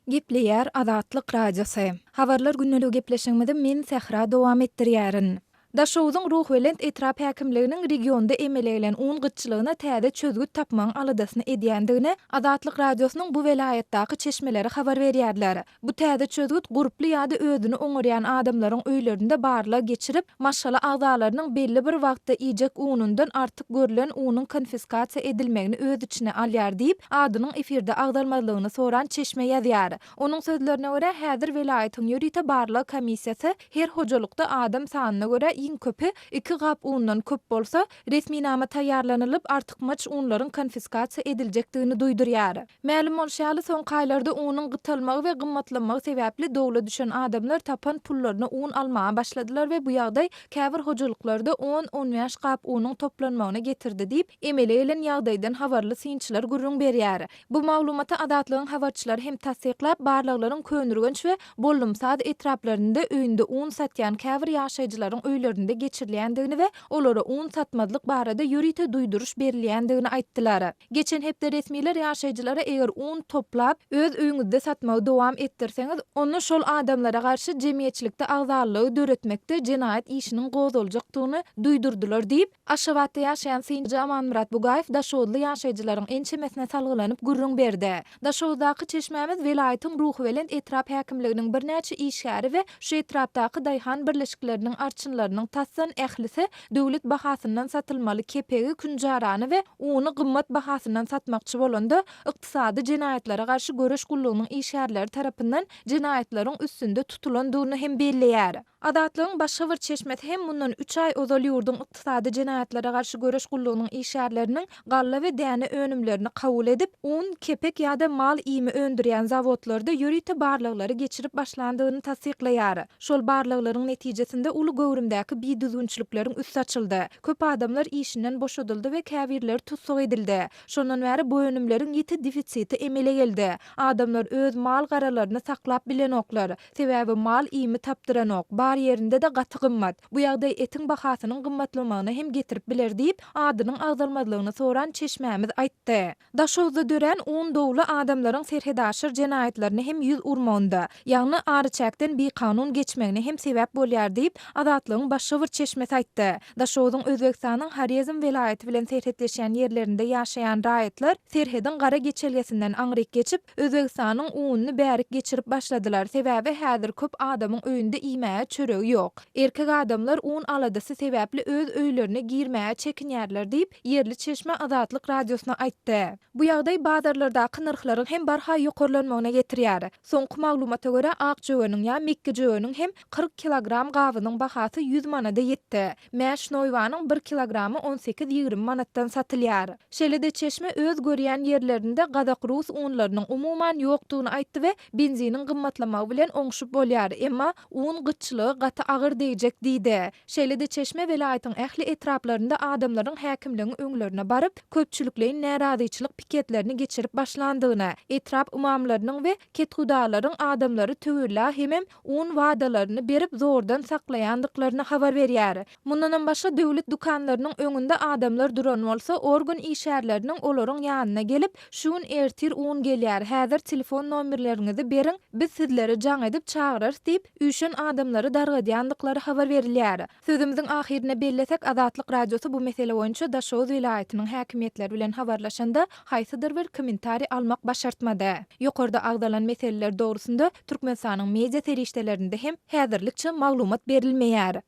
Gepleýär Azatlyk Radiosy. Habarlar gündeligi gepleşigimizi men Sähra dowam etdirýärin. Daşoguzyň Ruhubelent etrap häkimliginiň regionda emele gelen un gytçylygyna täze çözgüt tapmagyň aladasyny edýändigini Azatlyk Radiosynyň bu welaýatdaky çeşmeleri habar berýärler. Bu täze çözgüt gurply ýa-da özüni oňarýan adamlaryň öýlerinde barlag geçirip, maşgala agzalarynyň belli bir wagtda iýjek unundan artyk görlen unuň konfiskasiýa edilmegini öz içine alýar diýip, adynyň efirde agzalmazlygyny soran çeşme ýazýar. Onuň sözlerine görä, häzir welaýatyň ýörite barlag komissiýasy her hojalykda adam sanyna görä iň köpi iki gap undan köp bolsa, resminama taýýarlanylyp, artykmaç unlaryň konfiskasiýa ediljekdigini duýdurýar. Mälim bolşy ýaly, soňky aýlarda unuň gytalmagy we gymmatlanmagy sebäpli dowla düşen adamlar tapan pullaryna un almaga başladylar we bu ýagdaý käbir hojalyklarda on-on bäş gap unuň toplanmagyna getirdi diýip, emele gelen ýagdaýdan habarly synçylar gürrüň berýär. Bu maglumaty Azatlygyň habarçylary hem tassyklap, barlaglaryň Köneürgenç we Bollumsaz etraplarynda öýünde un satýan käbir ýaşaýjylaryň öýlerinde geçirilýändigini we olara un satmazlyk barada ýörite duýduryş berilýändigini aýtdylar. Geçen hepde resmiler ýaşaýjylara eger un toplap, öz öýüňizde satmagy dowam etdirseňiz, onda şol adamlara garşy jemgyýetçilikde agzalylygy döretmekde jenaýat işiniň gozgaljakdygyny duýdurdylar diýip, Aşgabatda ýaşaýan synçy Amanmyrat Bugaýew daşoguzly ýaşaýjylaryň ençemesine salgylanyp gürrüň berdi. Daşoguzdaky çeşmämiz welaýatyň Ruhubelent etrap häkimliginiň birnäçe işgäri we şu etrapdaky daýhan birleşikleriniň arçynlarynyň tasdan ählisi döwlet bahasyndan satylmaly kepegi, künjarany we uny gymmat bahasyndan satmakçy bolanda, ykdysady jenaýatlara garşy göreş gullugynyň işgärleri tarapyndan jenaýatlaryň üstünde tutulandygyny hem belleýär. Azatlygyň başga bir çeşmesi hem mundan üç aý ozal ýurduň ykdysady jenaýatlara garşy göreş gullugynyň işgärleriniň galla we däne önümlerini kabul edip, un, kepek ýa-da mal iými öndürýän zawodlarda ýörite barlaglary geçirip başlandygyny tassyklaýar. Şol barlaglaryň netijesinde uly göwrümdäki bidüzgünçilikleriň üsti açyldy. Köp adamlar işinden boşadyldy we käbirleri tussag edildi. Şondan bäri bu önümleriň ýiti defisiti emele geldi. Adamlar öz mal-garalaryny saklap bilenoklar. Sebäbi mal iými tapdyranok, bar ýerinde-de gaty gymmat. Bu ýagdaý etiň bahasynyň gymmatlamagyna hem getirip biler diýip, adynyň agzalmazlygyny soran çeşmämiz aýtdy. Daşoguzda dörän un dowly adamlaryň serhetaşyr jenaýatlaryna hem ýüz urmagynda, ýagny araçäkden bikanun geçmegine hem sebäp bolýar diýip, Azatlygyň başga bir çeşmesi aýtdy. Daşogzuň Özbegistanyň Horezm welaýaty bilen serhetleşýän ýerlerinde ýaşaýan raýatlar serhediň gara geçelgesinden aňryk geçip, Özbegistanyň ununy bärik geçirip başladylar, sebäbi häzir köp adamyň öýünde iýmäge çöregi ýok. Erkek adamlar un aladasy sebäpli öz öýlerine girmäge çekinýärler diýip, ýerli çeşme Azatlyk Radiosyna aýtdy. Bu ýagdaý bazarlardaky nyrhlaryň hem barha ýokarlanmagyna getirýär. Soňky maglumata görä, ak jöweniň ýa mekgejöweniň hem 40 kilogram gabynyň bahasy 100 manada ýetdi. Mäş noýbanyň bir kilogramy on sekiz-ýigrimi manatdan satylýar. Şeýle-de çeşme öz görýän ýerlerinde gazak-rus unlarynyň umuman ýokdugyny aýtdy we benziniň gymmatlamagy bilen oňşup bolýar, emma un gytçylygy gaty agyr degjek diýdi. Şeýle-de çeşme welaýatyň ähli etraplarynda adamlaryň häkimligiň öňlerine baryp, köpçülikleýin närazyçylyk piketlerini geçirip başlandygyny, etrap ymamlarynyň we kethudalaryň adamlary töwella hemem un wadalaryny berip zordan saklaýandyklaryny habar berýär. Mundanam başga döwlet dükanlarynyň öňünde adamlar duran bolsa, organ işgärleriniň olaryň ýanyna gelip, şu gün ertir un gelýär, häzir telefon nomerleriňizi beriň, biz sizleri jaň edip çagyrarys diýip, üýşen adamlary dargadýandyklary habar berilýär. Sözümiziň ahyrynda bellesek, Azatlyk Radiosy bu mesele boýunça Daşoguz welaýatynyň häkimiýetleri bilen habarlaşanda, haýsydyr bir kommentariý almak başartmady. Ýokarda agzalan meseleler dogrusynda Türkmenistanyň media serişdelerinde hem häzirlikçe maglumat berilmeýär.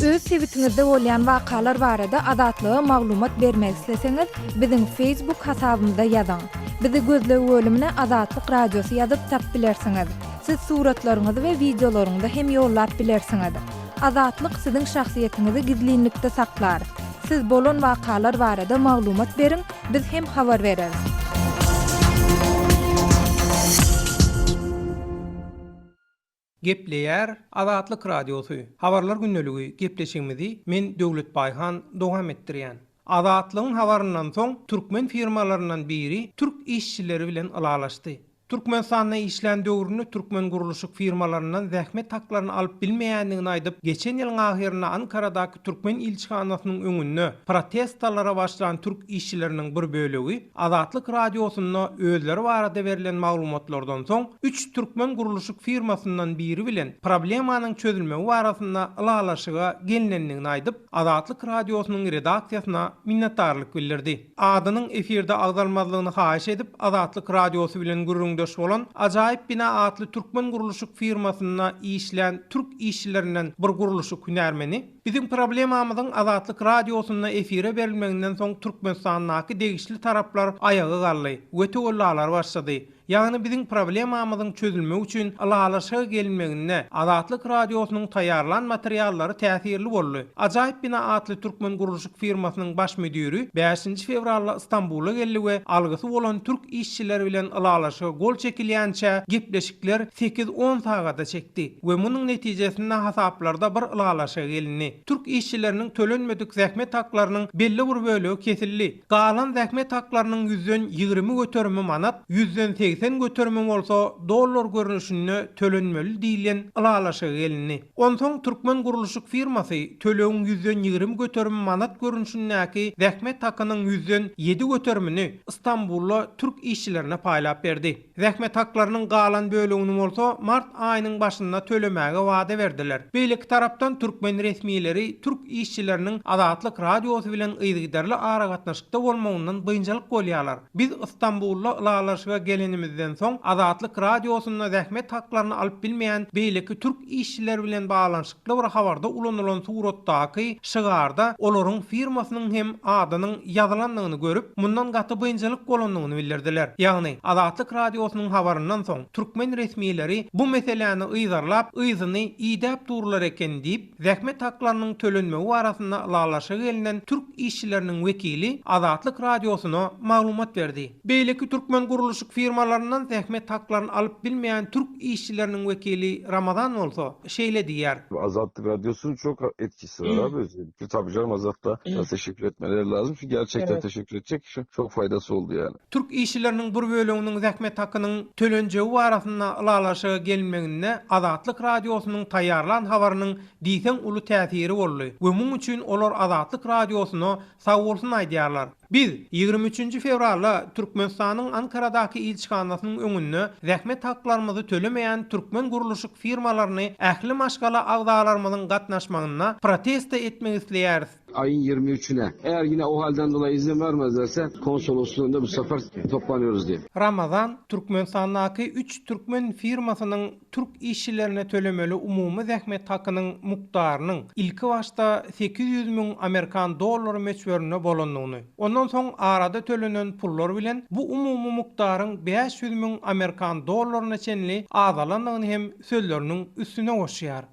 Öz sebitiňizde bolýan wakalar barada Azatlyga maglumat bermek isleseňiz, biziň Facebook hasabymyza ýazyň. Bizi gözleg bölümine Azatlyk Radiosy ýazyp tap bilersiňiz. Siz suratlaryňyzy we wideolaryňyzy hem ýollap bilersiňiz. Azatlyk siziň şahsyýetiňizi gizlinlikde saklar. Siz bolan wakalar barada maglumat beriň, biz hem habar bereris. Gepleýär Azatlyk Radiosy, Habarlar gündeligi gepleşigimizi men Döwlet Baýhan dowam etdirýän. Azatlygyň habaryndan soň türkmen firmalaryndan biri türk işçileri bilen ylalaşdy. Türkmenistanda işlän döwründe türkmen gurluşyk firmalaryndan zähmet haklaryny alyp bilmeýändigini aýdyp, geçen ýylyň ahyrynda Ankaradaky türkmen ilçihanasynyň öňünde protestalara başlan türk işçileriniň bir bölegi Azatlyk Radiosynda özleri barada berlen maglumatlardan soň, üç türkmen gurluşyk firmasyndan biri bilen problemanyň çözülmegi barasynda ylalaşyga gelnendigini aýdyp, Azatlyk Radiosynyň redaksiýasyna minnetdarlyk bildirdi. Adynyň efirde agzalmazlygyny haýyş edip, Azatlyk Radiosy bilen gürrüňdeş bolan Ajaýyp bina atly türkmen gurluşyk firmasynda işlän türk işçilerinden bir gurluşyk hünärmeni, Biziň problemamyzyň Azatlyk Radiosynda efire berilmeginden soň Türkmenistandaky degişli taraplar aýaga galdy we töwellalar başlady. Ýagny biziň problemamyzyň çözülmegi üçin ylalaşyga gelinmeginde Azatlyk Radiosynyň taýýarlan materiallary täsirli boldy. Ajaýyp bina atly türkmen gurluşyk firmasynyň baş müdiri bäşinji fewralda Stambula geldi we algysy bolan türk işçileri bilen ylalaşyga gol çekilýänçä gepleşikler sekiz-on sagada çekdi we munuň netijesinde hasaplarda bir ylalaşyga gelindi. Türk işçileriniň tölenmedik zähmet haklarynyň belli bir bölegi kesildi. Galan zähmet haklarynyň 20% göterimi manat, 80% göterimi bolsa dollar görnüşinde tölenmeli diýlen ylalaşyga gelindi. Onsoň türkmen gurluşyk firmasy tölegiň 20% göterimi manat görnüşindäki zähmet hakynyň 7% göterimini Stambulda türk işçilerine paýlap berdi. Zähmet haklarynyň galan bölegini bolsa mart aýynyň başynda tölemäge wada berdiler. Beýleki tarapdan türkmen resmileri türk işçileriniň Azatlyk Radiosy bilen yzygiderli aragatnaşykda bolmagyndan biynjalyk bolýarlar. Biz Ystambulda ylalaşyga gelenimizden soň Azatlyk Radiosynda zähmet haklaryny alyp bilmeýän beýleki türk işçileri bilen baglanyşykly bir habarda ulanylan suratdaky şygarda olaryň firmasynyň hem adynyň ýazylandygyny görüp, mundan gaty biynjalyk bolandygyny bildirdiler. Ýagny, Azatlyk Radiosynyň habaryndan soň, türkmen resmileri bu meseläni yzarlap, yzyny idäp durlar eken diýip, zähmet haklarynyň tölenmegi barasynda ylalaşyga gelnen türk işçileriniň wekili Azatlyk Radiosyna maglumat berdi. Beýleki türkmen gurluşyk firmalaryndan zähmet haklaryny alyp bilmeýän türk işçileriniň wekili Ramazan bolsa, şeýle diýýär. Azatlyk Radyosu'nun çok etkisi var abi. Özellikle tabii canım Azat'la teşekkür etmeleri lazım. Çünkü gerçekten Evet. teşekkür edecek kişi çok faydası oldu yani. Türk işçileriniň bir böleginiň zähmet hakynyň tölenjegi barasynda ylalaşyga gelinmeginde Azatlyk Radiosynyň taýýarlan habarynyň diýseň uly täsiri boldy we muň üçin olar Azatlyk Radiosyna sagbolsun aýdýarlar. Biz 23-nji fewralda Türkmenistanyň Ankaradaky ilçihanasynyň öňünde zähmet haklarymyzy tölemeýän türkmen gurluşyk firmalaryny ähli maşgala agzalarymyzyň gatnaşmagynda protesto etmek isleýäris. Aýyň 23-üne. Eğer yine OHAL'den dolayı izin vermezlerse konsolosluğunda bu sefer toplanıyoruz diye. Ramazan, Türkmenistandaky üç türkmen firmasynyň türk işçilerine tölemeli umumy zähmet hakynyň mukdarynyň ilkibaşda 800 müň amerikan dollary möçberinde bolandygyny, ondan soň arada tölenen pullar bilen bu umumy mukdaryň 500 müň amerikan dollaryna çenli azalandygyny hem sözleriniň üstüne goşýar.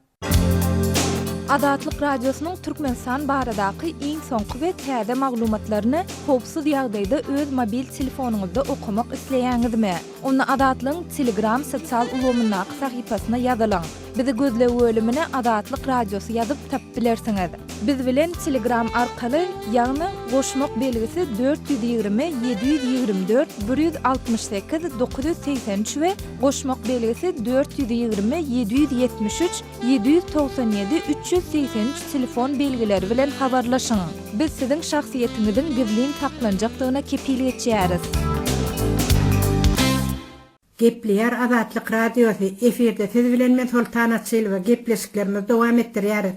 Azatlyk Radiosynyň Türkmenistan baradaky iň soňky we täze maglumatlaryny howpsuz ýagdaýda öz mobil telefonyňyzda okamak isleýäňizmi? Onda Azatlygyň Telegram sosial ulgamyndaky sahypasyna ýazylyň. Bizi gözleg bölümine Azatlyk Radiosy ýazyp tapyp bilersiňiz. Biz bilen Telegram arkaly, ýagny goşmak belgisi 420 724 168 983 we goşmak belgisi 420 773 797 383 telefon belgileri bilen habarlaşyň. Biz siziň şahsyýetiňiziň gizlin saklanjakdygyna kepil geçýäris. Gepleýär Azatlyk Radiosy, efirde siz bilen men Soltan Açylowa, gepleşiklerimizi dowam etdirýäris.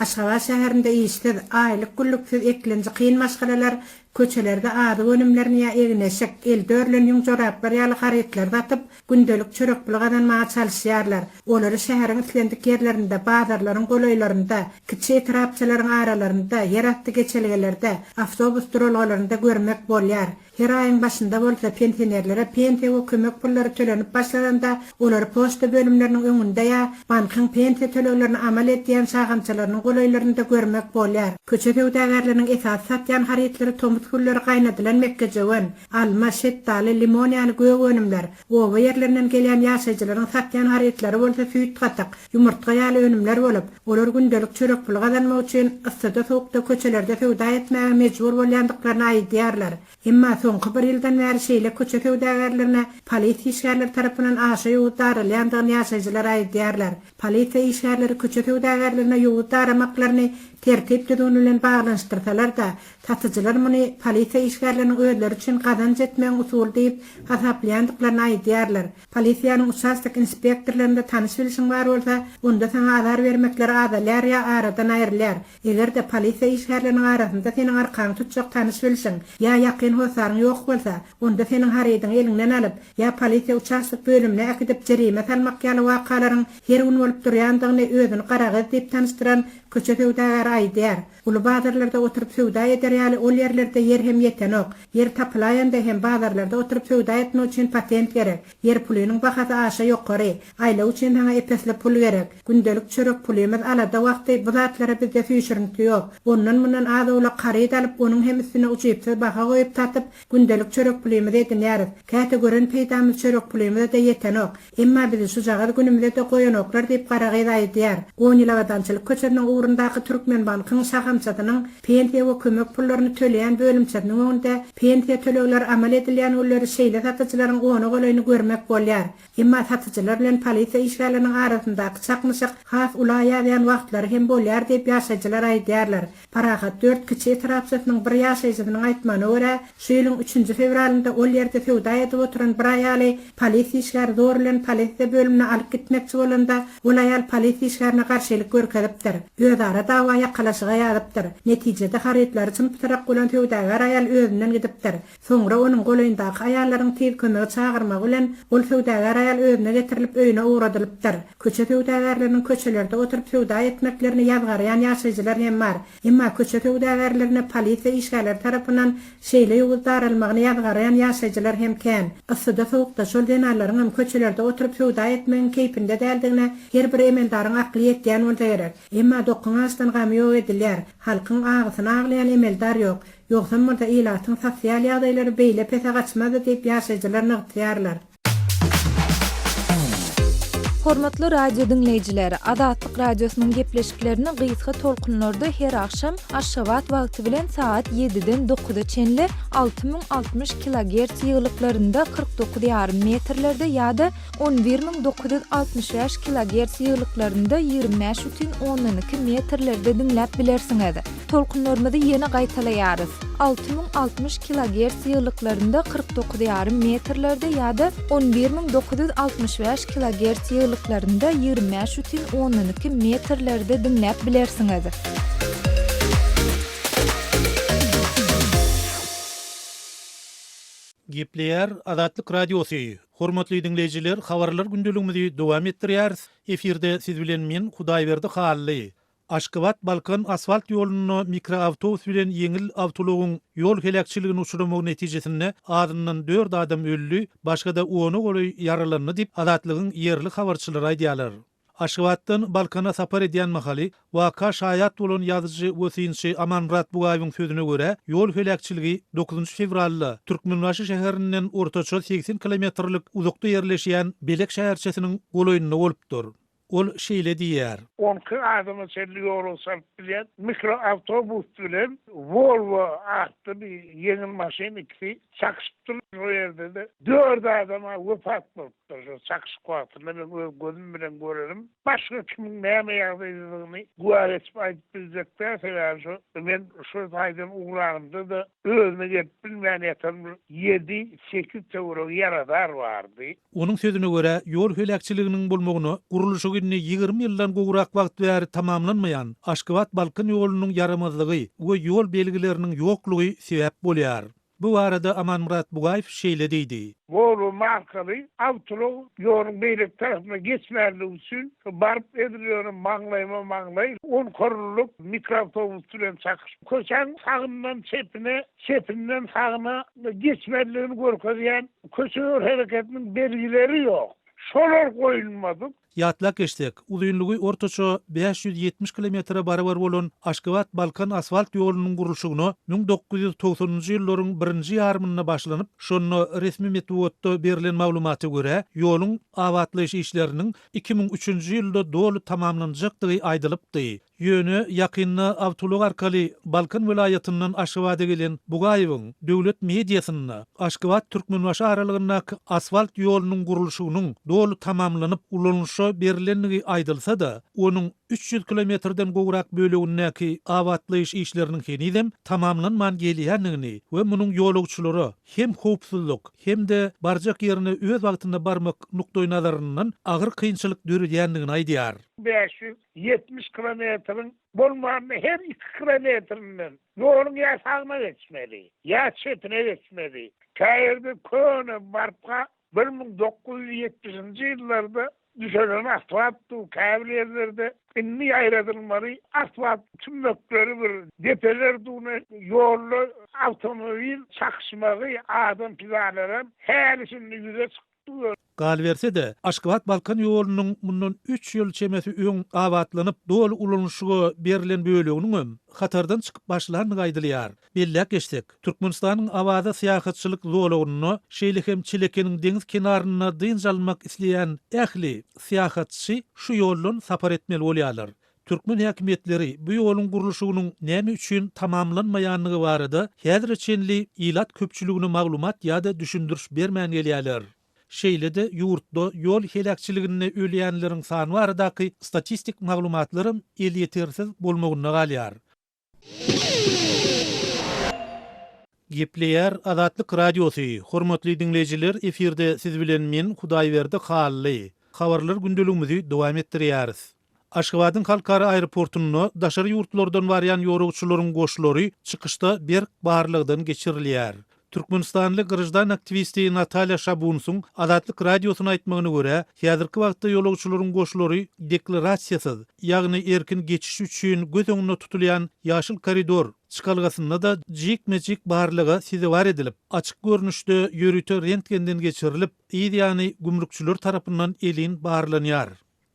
Aşgabat şäherinde işsiz, aýlyk-günlüksiz eklenji kyn maşgalalar köçelerde azyk önümlerini ýa egin-eşik, elde örülen ýüň joraplar ýaly harytlary satyp, gündelik çörek puly gazanmaga çalyşýarlar. Olary şäheriň islendik ýerlerinde, bazarlaryň golaýlarynda, kiçi etrapçalaryň aralarynda, ýerasty geçelgelerde, awtobus duralgalarynda görmek bolýar. Her aýyň başynda bolsa pensionerlere pensiýa we kömek pullary tölenip başlananda, olary poçta bölümleriniň öňünde ýa bankyň pensiýa töleglerini amal edýän şahamçalarynyň golaýlarynda görmek bolýar. Köçe söwdagärleriniň esasy satýan harytlary tomus. Tomus günleri gaýnadylan mekgejöwen, alma, şetdaly, limon ýaly gök önümler, oba ýerlerinden gelýän ýaşaýjylaryň satýan harytlary bolsa süýt-gatyk, ýumurtga ýaly önümler bolup, olar gündelik çörek puly gazanmak üçin yssyda-sowukda köçelerde söwda etmäge mejbur bolýandyklaryny aýdýarlar. Emma soňky bir ýyldan bäri şeýle köçe söwdagärlerine polisiýa işgärleri tarapyndan aşa ýowuz daralýandygyny ýaşaýjylar aýdýarlar. Polisiýa işgärleri köçe söwdagärlerine ýowuz daramaklaryny tertip-düzgün bilen baglanyşdyrsalar-da, satyjylar muny polisiýa işgärleriniň özleri üçin gazanç etmegiň usuly diýip hasaplaýandyklaryny aýdýarlar. Polisiýanyň uçastok inspektorlarynda tanyş-bilşiň bar bolsa, onda saňa azar bermekleri azalýar ýa aradan aýrylýar. Eger-de polisiýa işgärleriniň arasynda seniň arkaňy tutjak tanyş-bilşiň ýa ýakyn hossaryň ýok bolsa, onda seniň harydyňy eliňden alyp, ýa polisiýa uçastok bölümine äkidip jerime salmak ýaly wakalaryň her gün bolup durýandygyny özüni Garagyz diýip tanyşdyran köçe söwdagäri aýdýar. Uly bazarlarda oturyp söwda eder ýaly ol ýerlerde ýer hem ýetenok. Ýer tapylaýanda hem bazarlarda oturyp söwda etmek üçin patent gerek. Ýer pulynyň bahasy aşa ýokary. Aýlaw üçin saňa epesli pul gerek. Gündelik çörek pulymyz alada wagty bu zatlara bizde süýşürinti ýok. Ondan-mundan az-owlak haryt alyp, onuň hem üstüne ujypsyz baha goýup satyp, gündelik çörek pulymyzy edinýäris. Käte gören peýdamyz çörek pulymyza-da ýetenok. Emma bizi şujagaz günümize-de goýanoklar diýip gara gyz aýdýar. On ýyl Abadançylyk köçesiniň ugrundaky Türkmenbankyň şahamçasynyň pensiýa we kömek pullaryny töleýän bölümçesiniň öňünde pensiýa tölegleri amal edilýän günleri şeýle satyjylaryň ona golaýyny görmek bolýar. Emma satyjylar bilen polisiýa işgärleriniň arasyndaky çaknyşyk has ula ýazýan wagtlary hem bolýar diýip ýaşaýjylar aýdýarlar. Parahat dört kiçi etrapçasynyň bir ýaşaýjysynyň aýtmagyna görä, şu ýylyň üçünji fewralynda ol ýerde söwda edip oturan bir aýaly polisiýa işgäri zor bilen polisiýa bölümine alyp gitmekçi bolanda, ol aýal polisiýa işgärine garşylyk görkezipdir. Özara dawa ýakalaşyga ýazypdyr. Netijede harytlary çym-pytrak bolan söwdagär aýal özünden gidipdir. Soňra onuň golaýyndaky aýallaryň tiz kömegi çagyrmagy bilen, ol söwdagär aýal özüne getirilip öýüne ugradylypdyr. Köçe söwdagärleriniň köçelerde oturyp söwda etmeklerini ýazgarýan ýaşaýjylar hem bar. Emma köçe söwdagärlerine polisiýa işgärleri tarapyndan şeýle ýowuz daralmagyny ýazgarýan ýaşaýjylar hem kän. Yssyda-sowukda şol zenanlaryň hem köçelerde oturyp söwda etmegiň keýpinde däldigine her bir emeldaryň akly ýetýän bolsa gerek. Emma dokuň açdan gamy ýok edilýär. Halkyň agysyny aglaýan emeldar ýok. Ýogsam bolsa ilatyň sosial ýagdaýlary beýle pese gaçmazdy diýip ýaşaýjylar nygtaýarlar. Hormatly radio diňleýjiler, Azatlyk Radiosynyň gepleşiklerini gysga tolkunlarda her agşam Aşgabat wagty bilen sagat ýediden dokuza çenli 6060 kilogerts ýygylyklarynda 49 ýarym metrlerde ýa-da 11965 kilogerts ýygylyklarynda 25 bütin ondan iki metrlerde diňläp bilersiňiz. Tolkunlarymyzy ýene gaýtalaýarys, 6060 kilogerts ýygylyklarynda 49 ýarym metrlerde ýa-da 11965 kilogerts ýygylyklarynda 25 bütin ondan iki metrlerde diňläp bilersiňiz. Gepleýär Azatlyk Radiosy, Hormatly diňleýjiler, habarlar gündeligimizi dowam etdirýäris. Efirde siz bilen men Hudaýberdi Hally. Aşgabat-Balkan asfalt ýolunda mikroawtobus bilen ýeňil awtoulagyň ýol heläkçiligine uçramagy netijesinde azyndan dört adam öldi, başga-da ona golaý ýaralandy diýip, Azatlygyň ýerli habarçylary aýdýarlar. Aşgabatdan Balkana sapar edýän mahaly waka şaýat bolan ýazyjy we synçy Amanmyrat Bugaýewiň sözüne görä, ýol heläkçiligi dokuzynjy fewralda Türkmenbaşy şäherinden ortaça 80 kilometrlik uzakda ýerleşýän Belek şäherçesiniň golaýynda bolupdyr. Ol şeýle diýýär. On iki adama çenli ýolagçy alyp bilýän mikroawtobus bilen Volvo atly bir ýeňil maşyn ikisi çakyşypdyr. Şo ýerde-de dört adam-a wepat bolupdyr şo çakyşyk wagtynda men öz gözüm bilen görenim. Başga kimiň näme ýagdaýdadygyny güwä geçip aýdyp biljek däl, sebäbi şo men şo taýdan ugranymda-da özüne gelip bilmän ýatan bir ýedi, sekiz töweregi ýaradar bardy. Onuň sözüne görä, ýol heläkçiliginiň bolmagyna gurluşygy indi 20 ýyldan gowrak wagt bäri tamamlanmaýan Aşgabat-Balkan ýolunyň ýaramazlygy we ýol belgileriniň ýoklugy sebäp bolýar. Bu barada Amanmyrat Bugaýew şeýle diýdi. Volvo markaly awtoulag ýoluň beýleki tarapyna geçmänligi üçin baryp edil ýöne maňlaýma maňlaý on korunlyk mikroawtobus bilen çakyşyp, köçäň sagyndan çepine, çepinden sagyna geçmelidigini görkezýän köçe ýol hereketiniň belgileri ýok. Şolar goýulmadyk. Ýatlap geçsek, uzynlygy ortaça 570 kilometre barabar bolan Aşgabat-Balkan asfalt ýolunyň gurluşygyna 1990-njy ýyllaryň birinji ýarymynda başlanyp, şonda resmi metbugatda berlen maglumata görä, ýoluň abatlaýyş işleriniň 2003-nji ýylda doly tamamlanjakdygy aýdylypdy. Ýöne ýakynda awtoulag arkaly Balkan welaýatyndan Aşgabada gelen Bugaýewiň döwlet mediasynda Aşgabat-Türkmenbaşy aralygyndaky asfalt ýolunyň gurluşygynyň doly tamamlanyp ulanylyşa berlendigi aýdylsa-da, onuň 300 kilometrden gowrak bölegindäki abatlaýyş işleriniň henizem tamamlanman gelýändigini we munuň ýolagçylara hem howpsuzlyk, hem-de barjak ýerine öz wagtynda barmak nukdaýnazaryndan agyr kynçylyk döredýändigini aýdýar. 570 kilometriň bolmanda her iki kilometrinden ýoluň ýa sagyna geçmeli, ýa çepine geçmeli. Käýerde köne barka 1970-nji ýyllarda düşelen asfalt dur, käbir ýerlerde indi ýaýradylmaly asfalt tümmekleri bir depeler dur, ýolda awtomobil çakyşmagy, adam pidalaram häli-şindi ýüze çykyp dur. Galyberse-de, Aşgabat-Balkan ýolunyň mundan üç ýyl çemesi öň abatlanyp, doly ulanyşyga berlen böleginiňem hatardan çykyp başlandygy aýdylýar. Belläp geçsek, Türkmenistanyň Awaza syýahatçylyk zolagynda, şeýle hem Çelekeniň deňiz kenarynda dynç almak isleýän ähli syýahatçy şu ýoldan sapar etmeli bolýarlar. Türkmen häkimiýetleri bu ýoluň gurluşygynyň näme üçin tamamlanmaýandygy barada häzire çenli ilat köpçüligine maglumat ýa-da düşündiriş bermän gelýärler. Şeýle-de ýurtda ýol heläkçiliginde ölýänleriň sany baradaky statistik maglumatlaram elýetersiz bolmagynda galýar. Gepleýär Azatlyk Radiosy, Hormatly diňleýjiler efirde siz bilen men Hudaýberdi Hally. Habarlar gündeligimizi dowam etdirýäris. Aşgabadyň halkara aeroportunda daşary ýurtlardan barýan ýolagçylaryň goşlary çykyşda berk barlagdan geçirilýär. Türkmenistanly graždan aktiwisti Natalýa Şabunsyň Azatlyk Radiosyna aýtmagyna görä, häzirki wagtda ýolagçylaryň goşlary deklarasiýasyz, ýagny erkin geçiş üçin göz öňünde tutulýan ýaşyl koridor çykalgasynda-da jikme-jik barlaga sezewar edilip, açyk görnüşde ýörite rentgenden geçirilip, yz ýany gümrükçiler tarapyndan elin barlanýar.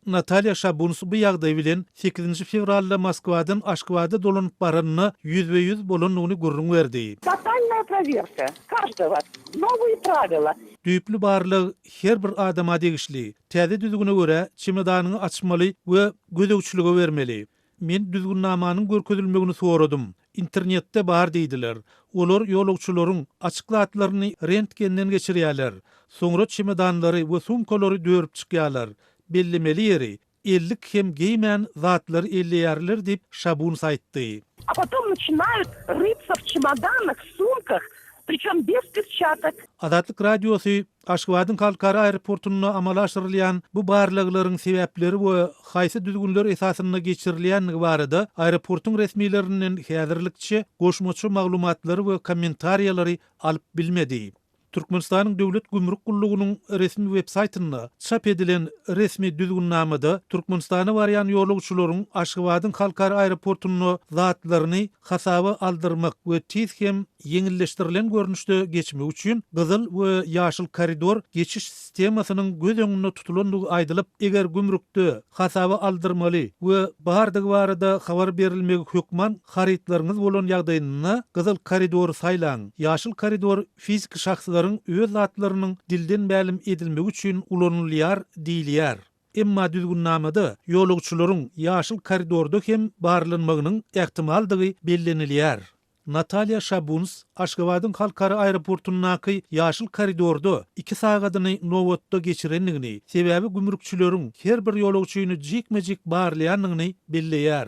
Natalýa Şabuns bu ýagdaý bilen sekizinji fewralda Moskwadan Aşgabada dolanyp baranynda ýüzbe-ýüz bolandygyny gürrüň berdi. Totalnaýa prowerka každogo, nowyý prawila. Düýpli barlag her bir adama degişli. Täze düzgüne görä, çemodanyňy açmaly we gözegçilige bermeli. Men düzgünnamanyň görkezilmegini soradym. Internetde bar diýdiler. Olar ýolagçylaryň açyk zatlaryny rentgenden geçirýärler. Soňra çemodanlary we sumkalary dörüp çykýarlar. Bellemeli ýeri, ellik hem geýmän zatlary elleýärler diýip, Şabuns aýtdy. A potom naçinают rytsa w çemodanah, sumkah, pričem bez perçatok. Azatlyk Radiosy Aşgabadyň halkara aeroportunda amala aşyrylýan bu barlaglaryň sebäpleri we haýsy düzgünler esasynda geçirilýändigi barada aeroportuň resmilerinden häzirlikçe goşmaça maglumatlary we kommentariýalary alyp bilmedi. Türkmenistanyň Döwlet gümrük gullugynyň resmi websaýtynda çap edilen resmi düzgünnamada Türkmenistana barýan ýolagçylaryň Aşgabadyň halkara aeroportunda zatlaryny hasaba aldyrmak we tiz hem ýeňilleşdirilen görnüşde geçmek üçin gyzyl we ýaşyl koridor geçiş sistemasynyň göz öňünde tutulandygy aýdylyp, eger gümrükde hasaba aldyrmaly we bardygy barada habar berilmegi hökman harytlaryňyz bolan ýagdaýynda gyzyl koridory saýlaň, ýaşyl koridor fiziki şahslaryň öz zatlarynyň dilden mälim edilmegi üçin ulanylýar diýilýär. Emma düzgünnamada ýolagçylaryň ýaşyl koridorda hem barlanmagynyň ähtimaldygy bellenilýär. Natalýa Şabuns Aşgabadyň halkara aeroportundaky ýaşyl koridorda iki sagadyny nobatda geçirendigini, sebäbi gümrükçileriň her bir ýolagçyny jikme-jik barlaýandygyny belleýär.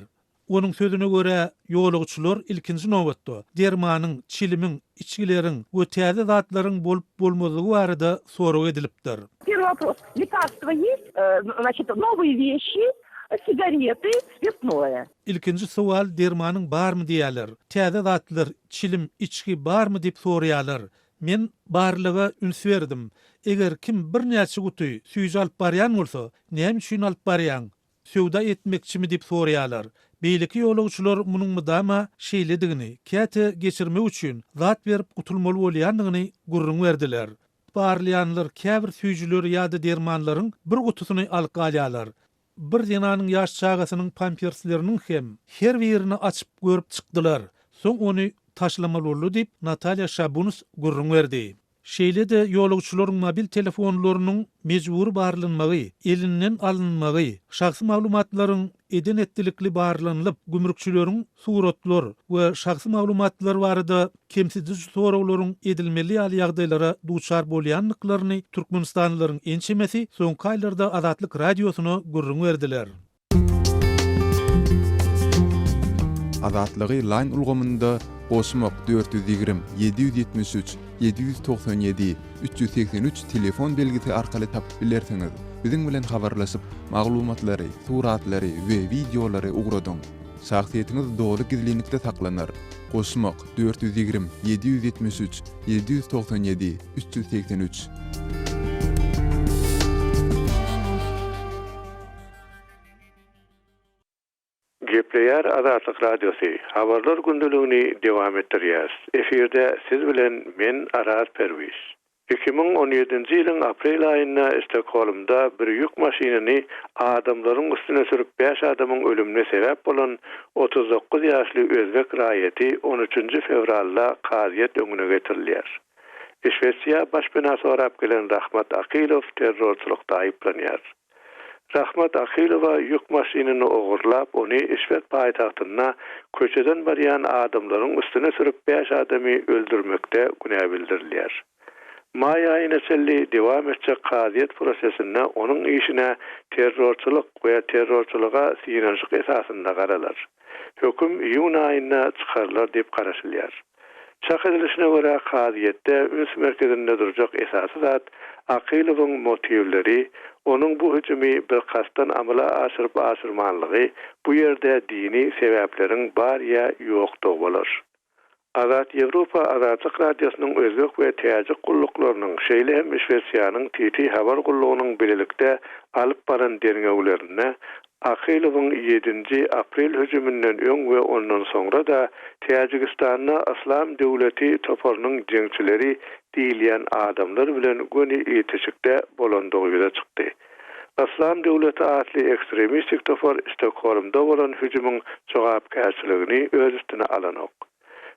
Onuň sözüne görä, ýolagçylar ilkinji nobatda dermanyň, çilimiň, içgileriň we täze zatlaryň bolup-bolmazlygy barada sorag edilipdir. Первый вопрос, lekarstva ýest, znaçit, nowyý weşi, sigarety, spirtnoe. Ilkinji sowal dermanyň barmy diýýärler. Täze zatlar, çilim, içgi barmy diýip soraýarlar. Men barlyga üns berdim. Eger kim birnäçe guty süýji alyp barýan bolsa, näme üçin alyp barýaň? Söwda etmekçimi diýip soraýarlar. Beýleki ýolagçylar munuň mydama şeýledigini, käte geçirmek üçin zat berip gutulmaly bolýandygyny gürrüň berdiler. barlaýanlar käbir süýjüleri ýa-da dermanlaryň bir gutusyny alyp galýarlar. Bir zenanyň ýaş çagasynyň pampersleriniň hem her birini açyp görüp çykdylar. Soň ony taşlamaly boldy diýip, Natalýa Şabunus gürrüň berdi. Şeýle-de ýolagçylaryň mobil telefonlarynyň mejbury barlanmagy, elinden alynmagy, şahsy maglumatlaryň eden-etdilikli barlanylyp, gümrükçileriň suratlar we şahsy maglumatlar barada kemsidiji soraglaryň edilmeli ýaly ýagdaýlara duçar bolýandyklaryny türkmenistanlylaryň ençemesi soňky aýlarda Azatlyk Radiosyna gürrüň berdiler. Azatlygy Line ulgamynda goşmak 420 773 797 383 telefon belgisi arkaly tapyp bilersiňiz. Biziň bilen habarlaşyp, maglumatlary, suratlary we wideolary ugradyň. Şahsyýetiňiz doly gizlinlikde saklanar. Goşmak, 420, 773, 797, 383. Gepleýär Azatlyk Radiosy, Habarlar gündeligini dowam etdirýäs. Efirde siz bilen men Araz Perwiz. 2017-nji ýylyň aprel aýynda Stokholmda bir ýük maşynyny adamlaryň üstüne sürüp bäş adamyň ölümine sebäp bolan 39 ýaşly özbek raýaty on üçünji fewralda kazyýet öňüne getirilýär. Şwesiýa başpena sorap gelen Rahmat Akylow terrorçylykda aýyplanýar. Rahmat Akylowa ýük maşynyny ogurlap, ony şwed paýtagtynda köçeden barýan adamlaryň üstüne sürüp bäş adamy öldürmekde günä bildirilýär. Maý aýyna çenli dowam etjek kazyýet prosesinde onuň işine terrorçylyk we terrorçylyga synanyşyk esasynda garalar. Höküm iýun aýynda çykarylar diýip garaşylýar. Çak edilişine görä, kazyýetde üns merkezinde durjak esasy zat Akylowyň motiwleri, onuň bu hüjümi bilkastdan amala aşyryp-aşyrmanlygy, bu ýerde dini sebäpleriň bar ýa ýokdugy bolar. Azat Ýewropa Azatlyk Radiosynyň özbek we täjik gulluklarynyň, şeýle hem Şwesiýanyň TT habar gullugynyň bilelikde alyp baran derňewlerinde Akylowyň ýedinji aprel hüjüminden öň we ondan soňra-da Täjigistanda Yslam döwleti toparynyň jeňçileri diýilýän adamlar bilen göni ilteşikde bolandygy ýüze çykdy. Yslam döwleti atly ekstremistik topar Stokholmda bolan hüjümiň jogapkärçiligini öz üstüne alanok.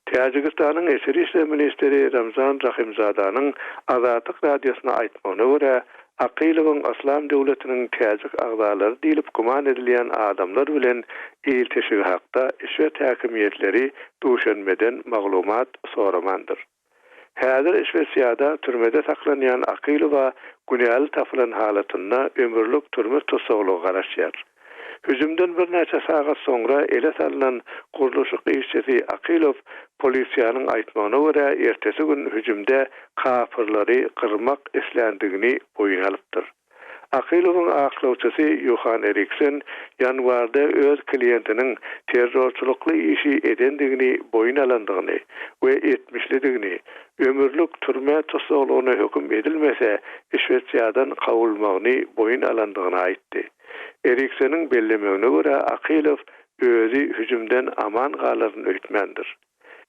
Täjigistanyň içeri işler ministri Ramzan Rahimzadanyň Azatlyk Radiosyna aýtmagyna görä, Akylowyň Yslam döwletiniň täjik agzalary diýlip güman edilýän adamlar bilen ilteşigi hakda şwed häkimiýetleri Duşenbeden maglumat soramandyr. Häzir Şwesiýada türmede saklanýan Akylowa günäli tapylan halatynda ömürlik türme tussaglygy garaşýar. Hüjümden birnäçe sagat soňra ele salnan gurluşyk işçisi Akylow polisiýanyň aýtmagyna görä ertesi gün hüjümde kapyrlary gyrmak isländigini boýun alypdyr. Akylowyň aklawçysy Ýohan Eriksen ýanwarda öz kliýentiniň terrorçylykly işi edendigini boýun alandygyny we etmişlidigini, ömürlik türme tussaglygyna höküm edilmese, Şwesiýadan kowulmagyny boýun alandygyny aýtdy. Erikseniň bellemegine görä, Akylow özi hüjümden aman galaryn öýtmändir.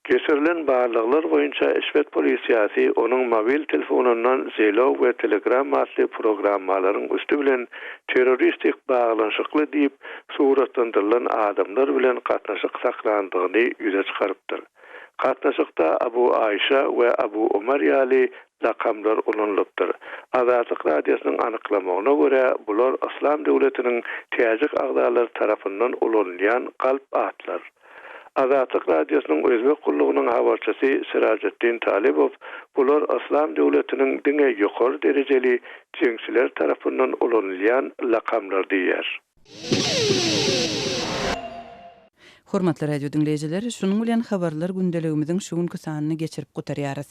Geçirilen barlaglar boýunça şwed polisiýasy onuň mobil telefonyndan Zello we Telegram atly programmalaryň üsti bilen terroristik baglanyşykly diýip suratlandyrylan adamlar bilen gatnaşyk saklandygyny ýüze çykarypdyr. Gatnaşykda Abu Aýşa we Abu Omar ýaly lakamlar ulanylypdyr. Azatlyk Radiosynyň anyklamagyna görä, bular Yslam döwletiniň täjik agzalary tarapyndan ulanylýan galp atlar. Azatlyk Radiosynyň Özbek gullugynyň habarçysy Sirajetdin Talybow bular Yslam döwletiniň diňe ýokary derejeli jeňçileri tarapyndan ulanylýan lakamlar diýýär. Hormatly radio diňleýjiler, şunuň bilen Habarlar gündeligimiziň şu günki sanyny geçirip gutarýarys.